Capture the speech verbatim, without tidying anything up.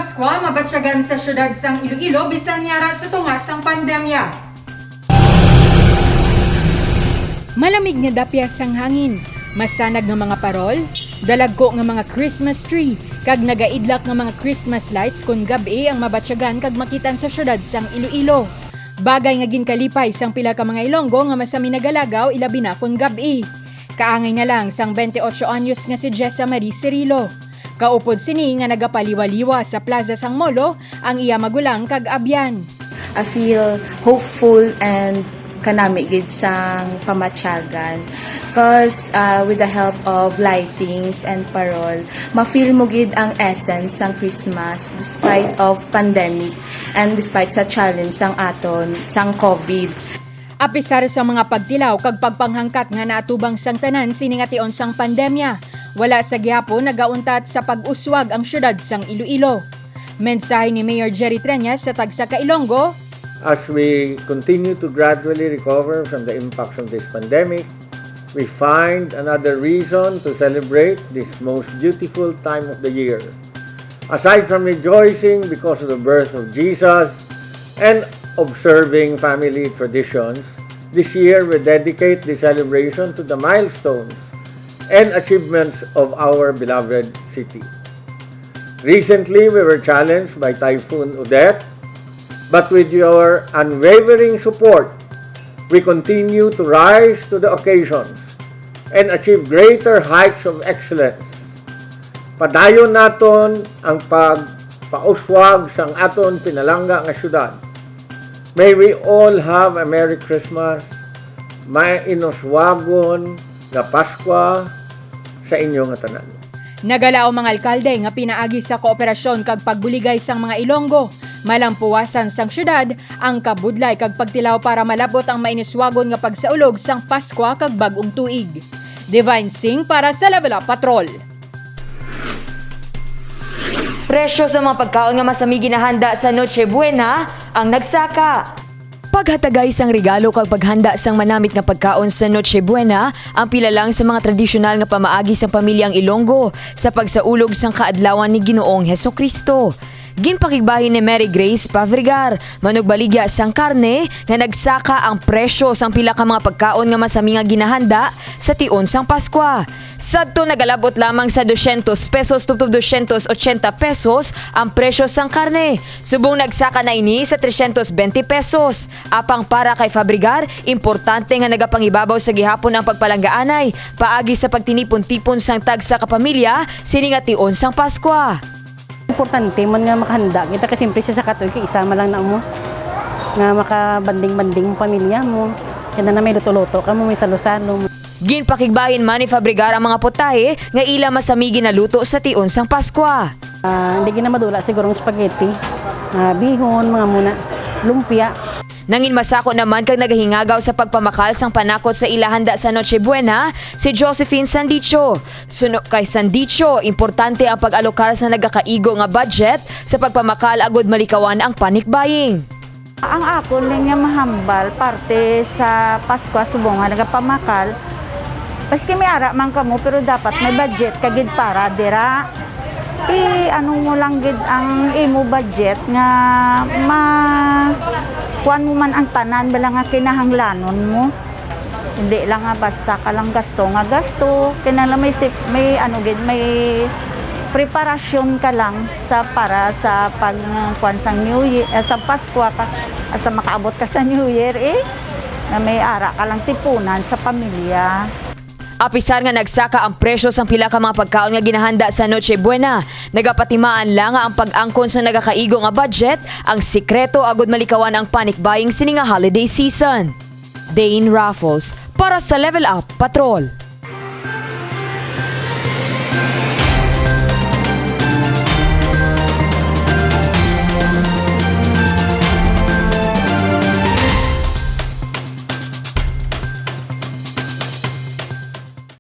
Paskwa mabatyagan sa siyudad sang Iloilo bisan yara sa tunga sang pandemya. Malamig nga dapya sang hangin, masanag nga mga parol, dalagko nga mga Christmas tree, kag nagaidlak nga mga Christmas lights kon gab-i ang mabatyagan kag makitan sa siyudad sang Iloilo. Bagay nga ginkalipay sang pila ka mga Ilonggo nga masami nagalagaw, ilabi na kon gab-i. Kaangay na lang sang twenty-eight anyos nga si Jessa Marie Cirilo. Kaupod sini nga nagapaliwaliwa sa plaza sang Molo ang iya magulang kag abyan. I feel hopeful and kanami gid sang pamatyagan. Cause, uh, with the help of lightings and parol, ma-feel mo gid ang essence sang Christmas despite of pandemic and despite sa challenge sang aton, sang COVID. Apisar sa mga pagtilaw kag pagpanghangkat nga naatubang sang tanan sini nga tion sang pandemya, wala sa gihapon nagauntat sa pag-uswag ang siyudad sang Iloilo. Mensahe ni Mayor Jerry Treñas sa tagsa ka Ilonggo. As we continue to gradually recover from the impacts of this pandemic, we find another reason to celebrate this most beautiful time of the year. Aside from rejoicing because of the birth of Jesus and observing family traditions, this year we dedicate the celebration to the milestones and achievements of our beloved city. Recently, we were challenged by Typhoon Odette, but with your unwavering support, we continue to rise to the occasions and achieve greater heights of excellence. Padayon naton ang pagpauswag sang aton pinalangga nga syudad. May we all have a Merry Christmas, mainuswagon nga Paskwa sa inyo nga tanan. Nagalaom ang alkalde nga pinaagi sa kooperasyon kag pagbuligay sang mga Ilonggo, malampuwasan sang syudad ang kabudlay kag pagtilaw para malab-ot ang mainuswagon nga pagsaulog sang Paskwa kag Bag-ong Tuig. Divine Singh para sa Level Up Patrol. Presyo sa mga pagkaon nga masami ginahanda sa Noche Buena ang nagsaka. Paghatagay sang regalo kag paghanda sang manamit nga pagkaon sa Noche Buena ang pila lang sa mga tradisyonal nga pamaagi sang pamilyang Ilonggo sa pagsaulog sang kaadlawan ni Ginoong Hesukristo. Ginpakigbahin ni Mary Grace Pavrigar, manugbaligya sang karne, nga nagsaka ang presyo sang pila ka mga pagkaon nga masami nga ginahanda sa tion sang Paskwa. Sadto nagalab-ot lamang sa dosyentos pesos tubtob dosyentos ochenta pesos ang presyo sang karne, subong nagsaka na ini sa tresyentos bente pesos. Apang para kay Fabregar, importante nga nagapangibabaw sa gihapon ang pagpalanggaanay paagi sa pagtinipon-tipon sang tagsa ka pamilya sini nga tion sang Paskwa. Importante man nga makahanda kita kay siyempre sa saka tuig kay isa man lang na mo nga makabanding-banding mo pamilya mo. Kaya na may luto-luto ka mo, may salo-salo mo. Ginpakigbahin man ni Fabregar ang mga putahe nga ila masami ginaluto sa tion sang Paskwa. Ah, hindi gina madula siguro ang spaghetti, ah, bihon, mga muna, lumpia. Nangin masako naman kag nagahingagaw sa pagpamakal sang panakot sa ila handa sa Noche Buena si Josephine Sandicho. Suno kay Sandicho, importante ang pag-alokar sa nagakaigo nga budget sa pagpamakal agud malikawan ang panic buying. Ang akon lang nga mahambal parte sa Paskwa subong nga nagapamakal, maski may ara man kamo pero dapat may budget ka gid para dira. I-ano mo lang gid ang imo budget nga ma kuan mo man ang tanan bala nga kinahanglanon mo. Hindi lang nga basta ka lang gasto nga gasto. Kinahanglan may sip, may ano gid, may preparasyon ka lang sa para sa pag kuan sang New Year, eh, sa Paskwa ka, sa makaabot ka sa New Year eh, na may ara ka lang tipunan sa pamilya. Apisar nga nagsaka ang presyo sang pila ka mga pagkaon nga ginahanda sa Noche Buena, nagapatimaan lang nga ang pag-angkon sa nagakaigo nga budget ang sikreto agud malikawan ang panic buying sini nga holiday season. Dane Raffles para sa Level Up Patrol.